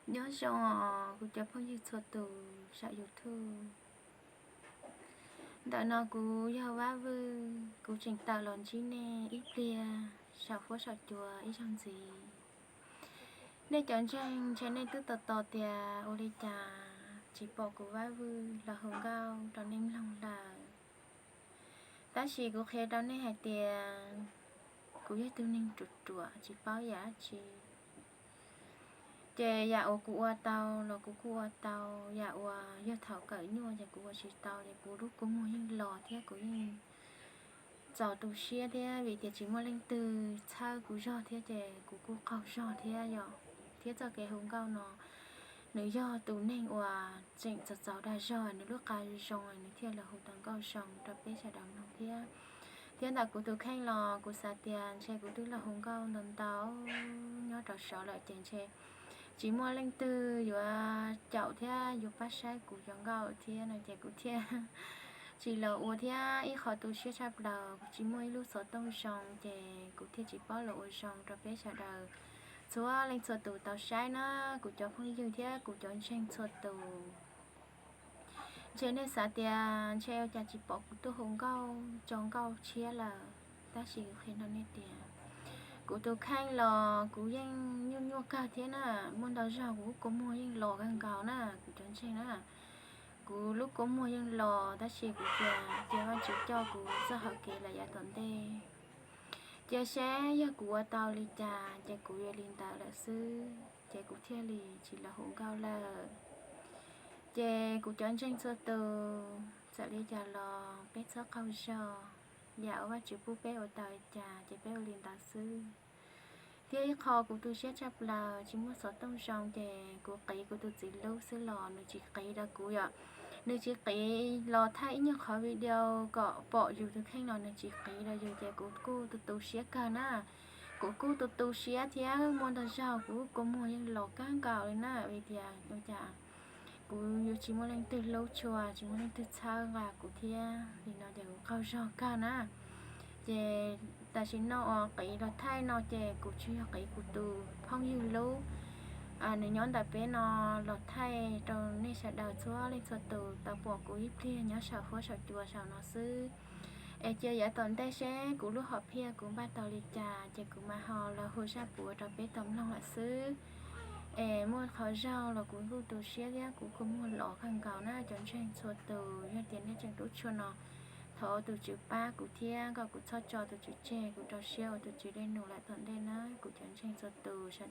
Nyob zoo os kuv cov phooj ywg txhua tus saum YouTube. Ntawm no kuv yog Vab Vwj, kuv tseem tawm los ntsib nej ib pliag saum huab saum cua ib zaug ntxiv. Nej cov ntseeg ntshe nej twb tos tos tias ua li cas tsis pom kuv Vab Vwj los hu nkauj rau nej mloog lawm. Tab sis kuv qhia rau nej hais tias kuv yog tug neeg ruam ruam tsis paub yam dab tsi. Ces yam uas kuv ua tau los kuv kuj ua tau, yam uas yog thaum kawm nyuaj ces kuv ua tsis tau, ces kuv lub kua muag yeej los thiab kuv yeej txaus tu siab thiab, vim tias tsis muaj leej twg txhawb kuv zog thiab ces kuv kuj qaug zog thiab yom. Thiab txoj kev hu nkauj no nws yog tus neeg uas tseem txaus txaus dag zog, nws lub qa zoo nws thiaj los hu tau nkauj zoo rau peb sawv daws mloog thiab. Thiab ntawm kuv tus kheej los kuv xav tias ntshe kuv twb los hu nkauj ntau ntau nyob rau saud lawm ces ntshe tsis muaj leej twg yuav caum thiab yuav pab saib kuv cov nkauj thiab no ces kuv thiaj tsis los ua thiab. Ib qho tu siab tshaj plaws kuv tsis muaj ib lub xov tooj zoo ces kuv thiaj tsis paub los ua zoo rau peb sawv daws txhua leej txhua tus tau saib na, kuv cov phooj ywg thiab kuv cov ntseeg txhua tus. Ntshe nej xav tias ntshe ua cas tsis pom kuv tuaj hu nkauj tso nkauj tshiab lawm, tab sis kuv qhia rau nej tias kuv tus kheej los kuv yeej nyuaj nyuaj kawg thiab na. Muaj ntau zaug kuv lub kua muag yeej los kawg nkaus na kuv cov ntseeg na. Kuv lub kua muag yeej los tab sis kuv cia, cia Vajtswv coj kuv txoj hauv kev lawm yav tom ntej. Cia seb yog kuv ua tau li cas ces kuv yuav li ntawd lawm xwb ces kuv thiaj li tsis los hu nkauj lawm. Ces kuv cov ntseeg txhua tus, txawm li cas los peb txhob qaug zog. Yam uas Vajtswv pub peb ua tau li cas ces peb ua li ntawd xwb. Thiab ib qho kuv tu siab tshaj plaws tsis muaj xov tooj zoo ces kuv qiv kuv tus txiv lub xwb los nws tsis qiv rau kuv yom. Nws tsis qiv los thaij ib nyuag qhov video kom pom yus tus kheej los nws tsis qiv rau yus ces kuv kuj tu tu siab kawg na. Kuv kuj tu tu siab thiab muaj ntau zaug kuv kua muag yeej los kawg nkaus li na vim tias ua cas kuv yuav tsis muaj leej twg hlub tshua, tsis muaj leej twg txhawb nqa kuv thiab li no ces kuv qaug zog kawg na. Ces tam sim no uas qiv los thaij no ces kuv tsis yog qiv kuv tus phooj ywg lub, nws nyob ntawm peb no los thaij rau nej sawv daws txhua leej txhua tus tau pom kuv ib pliag nyob saum huab saum cua saum no xwb. Es cia yav tom ntej seb kuv lub hom phiaj kuv npaj tau li cas ces kuv mam ho los hu zaj puav rau peb tau mloog lawm xwb. Es muaj qhov zaug los kuv kuj tu siab thiab kuv kuj muag los kawg nkaus na cov ntseeg txhua tus, yog tias nej tseem tub tshua no thov tus Tswv pab kuv thiab kom kuv txhob tso tus Tswv tseg, kuv rau siab ua tus Tswv dej num lawm tom ntej na kuv cov ntseeg txhua tus sawv